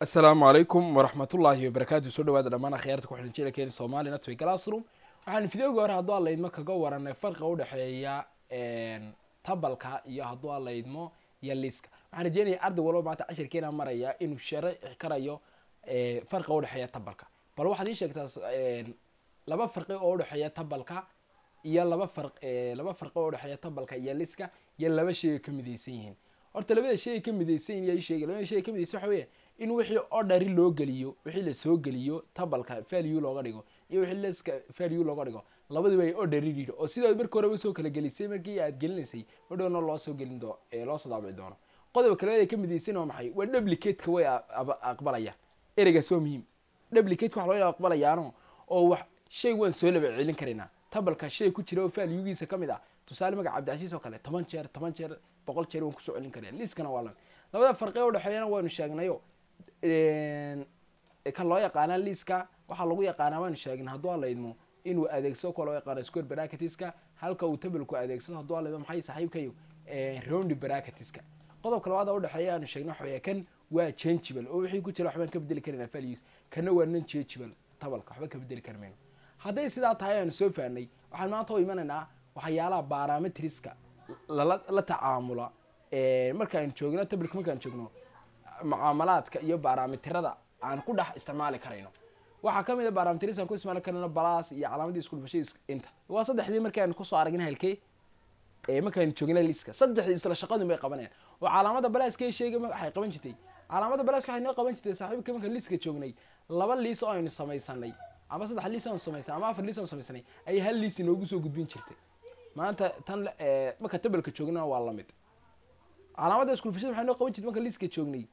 Asalaamu calaykum waraxmatullaahi wabarakaatu. Soo dhawaada dhammaan akhyaarta ku xidhan jiilkeena Somali Network Classroom. Waxaan videoga hore, hadduu Alla idmo, kaga waranay farqa udhexeeya tupleka iyo, hadduu Alla idmo, iyo liska. Waxaan rajeynaya arday walba maanta cashirkeena maraya inuu sharixi karayo farqa udhexeeya tupleka. Bal waxaad ii sheegtaa laba farqi oo udhexeeya tupleka iyo laba farqi oo udhexeeya tupleka iyo liska iyo laba shay ay ka midaysan yihiin. Horta labada shay ay ka midaysan yihiin yaa ii sheegay? Labada shay ay ka midaysan waxa weeye in wixii order loo geliyo, wixii la soo geliyo tupleka value looga dhigo iyo wixii liska value looga dhigo, labadiba ay order yidhi oo sidaad markii horeba soo kala gelisay markii aad gelinaysay madhowna loo soo gelin doo loo soo daabici doono. Qodob kale ay ka midaysan waa maxay? Waa duplicate-ka. Way aqbalaya. Ereygaas waa muhiim. Duplicate waxa loo aqbalayaano oo wax shay waan soo laba celin karaynaa. Tupleka shay ku jira oo value-giisa ka mid ah, tusaale magaca Cabdicasiis oo kale, 10 jeer, 10 jeer, 100 jeer waan kusoo celin karaya. Liskana waa lamid. Labada farqi oo udhexeeyana waanu sheegnayo. Kan loo yaqaana liska waxaa lagu yaqaanaa, waanu sheegnay, hadduu Alla idmo, inuu adeegsado kuwa loo yaqaano square bracketska, halka uu tupleku adeegsado, hadduu Alla idmo, maxay saaxiibkayo, round bracketska. Qodobka labaad oo udhexeeya aanu sheegnay waxa weeye kan waa changeable oo wixii ku jira waxbaan ka bedeli karaynaa values, kana waa non changeable, tupleka waxba ka bedeli kari mayno. Hadday sidaa tahay aanu soo fahnay, waxaan maanta u imanaynaa waxyaalaha parametriska lala la tacaamula markaan joogno tupleka, markaan joogno mucaamalaadka iyo parameterada aan ku dhex isticmaali karayno. Waxaa kamid a parameters aan ku isticmaali karayno plus iyo calaamadii isku dhufashay inta. Waa saddexdii markaan kusoo aragnay halkee markaan joognay liska. Saddexdii isla shaqadun bay qabanayaan oo calaamada pluska ee sheegay waxay qaban jirtay. Calaamada pluska waxay noo qaban jirtay, saaxiibka, markaan liska joognay laba liis oo aynu samaysanay ama saddex liis oo aynu samaysanay ama afar liis oo aynu samaysanay ayay hal liis inoogu soo gudbin jirtay. Maanta tan marka tupleka joognana waa lamid. Calaamada isku dhufashada waxay noo qaban jirtay marka liiska joognay,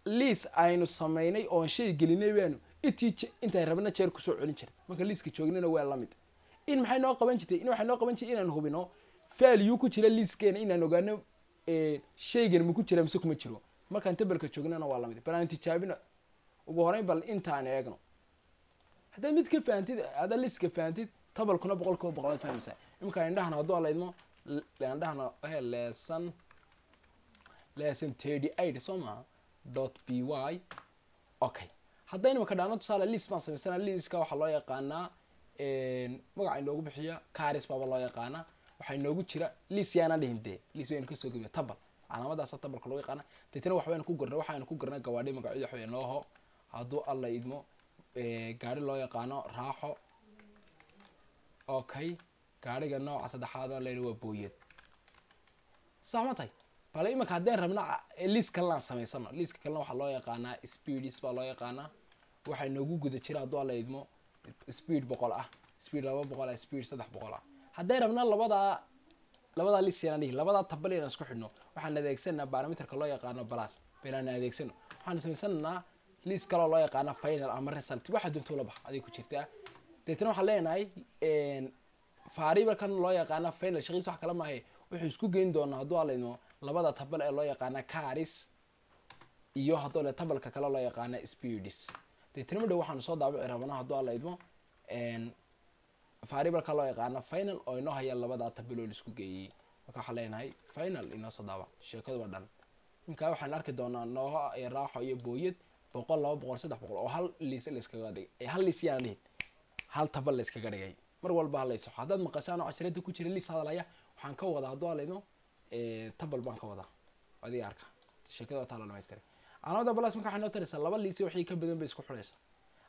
liis aynu samaynay oon shay gelinay baanu intii intaan rabna jeer kusoo celin jiray. Marka liiska joognayna waa lamid. In maxay noo qaban jirtay? In waxay noo qaban jirtay inaan hubino value ku jira liiskeena, inaan ogaano shaygan ma ku jira mise kuma jiro. Markaan tupleka joognana waa lamid. Bal aan tijaabino ugu horeyn. Bal intaan eegno. Haddaad mid ka fahantid, haddaad liiska fahantid, tuplekuna 100% aad fahmaysaa. Imika indhahana, hadduu Alla idmo, indhahana he lesson 38 soo maha dot p y. Okay, haddaynu imaka dhahno, tusaale, list baan samaysana. Liiska waxaa loo yaqaanaa, magaca inoogu bixiya cars baaba loo yaqaanaa. Waxaa inoogu jira liis, yaana dhihin dee liis waynu kasoo gebiya, tuple. Calaamadaasa tupleka loo yaqaana. Deetana waxbaynu ku gornay, waxaynu ku gornay gawaadhi magacyada. Waxa nooho, hadduu Alla idmo, gaari loo yaqaano Raaxo. Okay, gaariga nooca saddexaad oo layidhi waa Booyad. Sax ma tahay? Bale imanka haddeen rabna liis kalena aan samaysano. Liiska kalena waxaa loo yaqaanaa speeds baa loo yaqaanaa. Waxaa inoogu guda jira, hadduu Alla idmo, speed 100 ah, speed 200 ah, speed 300 ah. Hadday rabna labadaa liis yaan dhihi, labadaa tuple inaan isku xidhno, waxaan adeegsanaa parameterka loo yaqaano plus. Baynaan adeegsano. Waxaan samaysanaynaa liis kaloo loo yaqaano final ama result, waxa doonto la bax aday ku jirtaa. Deetana waxaan leenahay variablekan loo yaqaano final shaqiis wax kala maahe, wuxuu isku geyn doonaa, hadduu Alla idmo, labada tuple ee loo yaqaana cars iyo, hadduu le, tupleka kale loo yaqaana speeds. Deetana madhow waxaanu soo daabici rabnaa, hadduu Alla idmo, variableka loo yaqaano final oo inoo haya labadaa tuple oo laisku geeyey. Marka waxaan leenahay final inoo soo daabac. Sheekadu waa dhan. Imkaa waxaan arki doonaa Nooho iyo Raaxo iyo Booyad, 100, 200, 300 oo hal liis layskaga dhigay. Hal liis yaana dhihin, hal tuple layskaga dhigay. Mar walba halaysoxo haddaad maqashaan oo casharada ku jira liis hadalaya, waxaan ka wadaa, hadduu Alla idmo, tuple baan ka wadaa. Adiga arka, sheekada waa taa la dhamaystiray. Calaamada plus marka waxay noo taraysaa laba liis wixii ka badan bay isku xidhaysaa.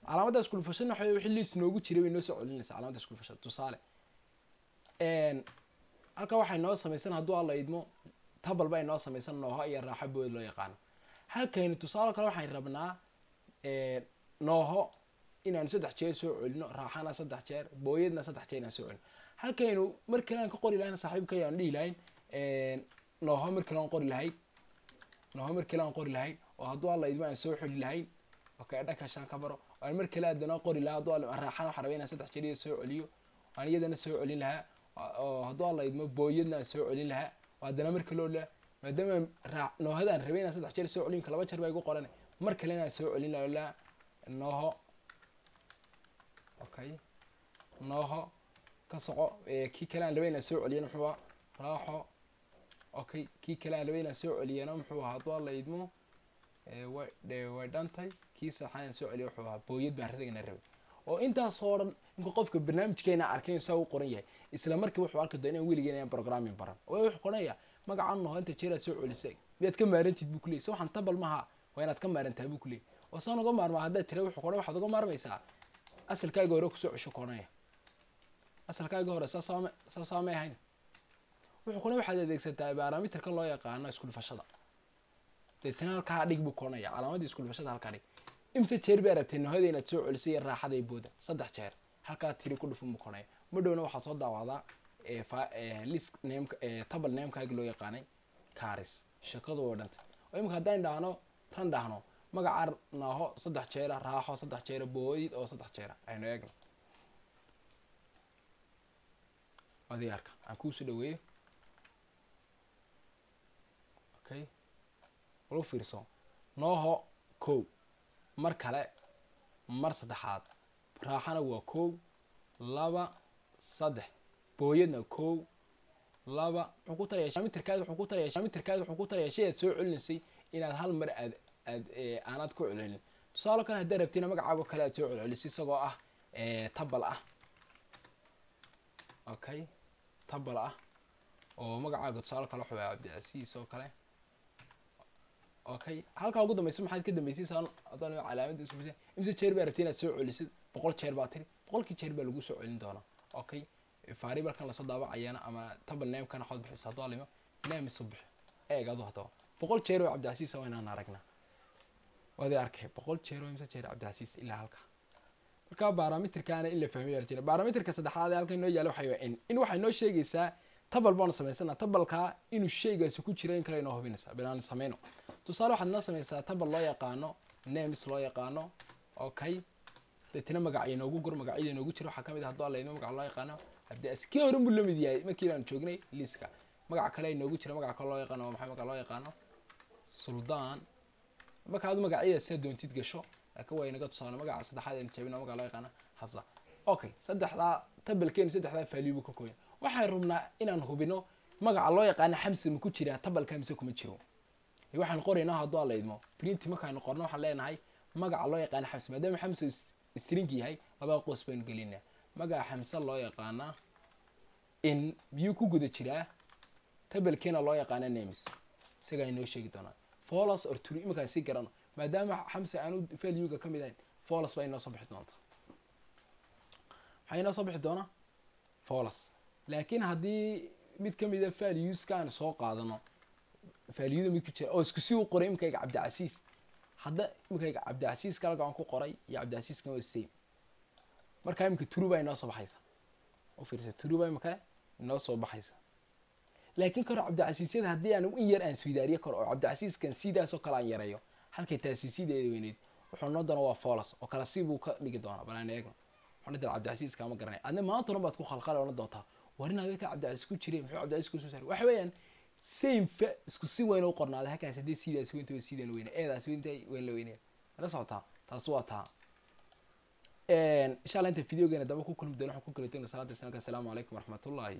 Calaamada isku dhufashana waxa wixii liis noogu jiray bay noo soo celinaysaa calaamada isku dhufashada. Tusaale, halka waxay noo samaysan, hadduu Alla idmo, tuple bay noo samaysan Nooho iyo Raaxo Bood loo yaqaano. Halkaynu tusaale kale waxaan rabnaa Nooho inaanu saddex jeer soo celino, Raaxana saddex jeer, Booyadna saddex jeer inaan soo celino. Halkaynu mar kale aan ka qori lahayn, saaxiibkay, aan dhihi lahayn Nooho, mar kale aan qori lahayn Nooho, mar kale aan qori lahayn oo, hadduu Alla idmo, aan soo xeli lahayn. Okay, dhakashaan ka baro aan mar kale haddana qori lahaa, hadduu Alla, Raaxana waxaan rabay inaan saddex jeer iyada soo celiyo, aan iyadana soo celin lahaa oo, hadduu Alla idmo, Booyadna aan soo celin lahaa oo haddana mar kaloo la, maadaama Noohada aan rabay inaan saddex jeer soo celin, laba jeer baa igu qoran, mar kale inaan soo celin lahaa la Nooho. Okay, Nooho ka soco. Kii kale aan rabay inaan soo celiyana muxuu ahaa? Raaxo. Okay, kii kale aan rabay inaan soo celiyana muxuu ahaa, hadduu Alla idmo? Way dhantay. Kii saxaan soo celiyo wuxuu ahaa booyad baan radagana rabay. Oo intaas oo dhan inka qofka barnaamijkeena arkay saa u qoran yahay, isla markii wuxuu arki doonaa in weligeen aan programming baran. Oo wuxuu qoranayaa magacan noo inta jeer aad soo celisay, miyaad ka maarantid buu kuleeyahay. Soo waxaan tabal maha, waa inaad ka maarantaa buu kuleeyahay. Oo saan uga maarmaa haddaad tira, wuxuu qoran waxaad uga maarmaysaa asalkaaga hore kusoo cesho koranaya. Asalkaaga hore saasaamay ahayn. Wuxuu qoran waxaad adeegsataa barometerka loo yaqaano isku dhufashada. Deetana halkaa dhig buu koranaya, calaamadii isku dhufashada halkaa dhig. Imse jeer baa rabtay noohada inaad soo celisay iyo raaxada iyo booda? 3 jeer. Halkaa tiri ku dhufan buu koranaya. Madhowna waxaad soo daawacdaa list nameka, table namekaagi loo yaqaanay caris. Shakadu way dhantay. Oo imika haddaan dhahno ran, dhahno magaca naaho 3 jeera, raaxo 3 jeera, boodid oo 3 jeera, aynu eegno adigaarka aan kuusoo dhaweeyo. Okay, wala fiirso nooho 1 mar kale, mar saddexaad. Raaxana waa 1, 2, 3. Booyadna 1, 2. Wuxuu ku taraya mitirkaadi, wuxuu ku taraya mitirkaadi, wuxuu ku taraya shay aad soo celinaysay inaad hal mar aad aanaad ku celcelin. Tusaale kale, haddaad rabtina magacaago kale aad soo celcelisay isagoo ah tabal ah. Okay, tabal ah oo magacaaga tusaale kale wuxuu ahaa Cabdicasiis oo kale. Okay, halkaa ugu dambaysa maxaad ka dambeysay? Saan haddaan calaamadda isku bixin, imse jeer baa rabtay inaad soo celisid? 100 jeer baa tiri, 100kii jeer baa lagu soo celin doonaa. Okay, variablekan lasoo daawacayana ama table namekana waxaad bixisa hadduu alimo name isu bixi. Eeg adu haddaba 100 jeer oo Cabdicasiis waa inaan aragnaa. Waad arkay 100 jeer oo imse jeer Cabdicasiis ilaa halka. Marka barometerkaana in la fahmiyo jira. Barometerka saddexaad ee halkan inoo yaala waxay waa in waxay noo sheegaysaa tabal baanu samaysanaa, tabalka inuu shaygaasi ku jiro in kale inoo hubinaysaa. Bilaan sameyno tusaale, waxaad noo samaysaa tabal loo yaqaano names loo yaqaano. Okay, deetana magacyo inoogu gur, magacyada inoogu jira waxaa kamid ah hadduu alla idmo magaca loo yaqaano Cabdiasiis. Kii hore buu la mid yahay markii aan joognay liiska. Magaca kale inoogu jira, magaca kale loo yaqaano waa maxay? Magaca loo yaqaano Suldaan. Marka aad magacyada sidaa doontid gasho, laakiin waa inaga tusaale. Magaca saddexaad aan jabino magaca loo yaqaano Xafsa. Okay, saddexdaa tabalkeenu saddexdaa value buu ka kooban. Waxaan rabnaa inaan hubino magaca loo yaqaano Xamse ma ku jiraa tabalka mise kuma jiro. Waxaan qoraynaa hadduu alla idmo print. Markaanu qorno waxaan leenahay magaca loo yaqaano Xamse, maadaama Xamse string yahay laba qoos baynu gelinaa. Magaca Xamse loo yaqaanaa in miyuu ku guda jiraa tabalkeena loo yaqaano names? Isagaa inoo sheegi doonaa false or true. Iminkaan sii garano maadaama Xamse aanu value-ga ka mid ahayn, false baa inoo soo bixi doonta. Waxaa inoo soo bixi doona false. Laakiin haddii mid ka mid a valueska aan soo qaadano, valueda mid ku jira oo isku si u qoray iminkayga Cabdicasiis, hadda iminkayga Cabdicasiiska halka aan ku qoray iyo Cabdicasiiskan waa same, markaa iminka true baa inoo soo baxaysa. U fiirsa, true baa iminka inoo soo baxaysa. Laakiin kor Cabdicasiisyada haddii aan in yar aan iswidaariyo kor oo Cabdicasiiskan sidaas oo kale aan yareeyo halkay taasiisideeda weyneyd, wuxuu noo doona waa false oo kale si buu ka dhigi doonaa. Bal aan eegno. Waxaan dhihi Cabdicasiiska ma garanay, adna maanta dhan baad ku khalkhali odhan doontaa war in adeerka Cabdicasiis ku jiray, muxuu Cabdicasiis kusoo saaray? Waxa weeyaan same fa isku si weyn u qornaaday halkaas. Haddii sidaas weynta way sidaan weyne, eedaas weynta weyn la weynaya la socotaa. Taas waa taa. Insha Allah inta videogeena daba ku kulmi doono waxaan ku kala tegna salaada islaamka. Asalaamu calaykum waraxmatullahi.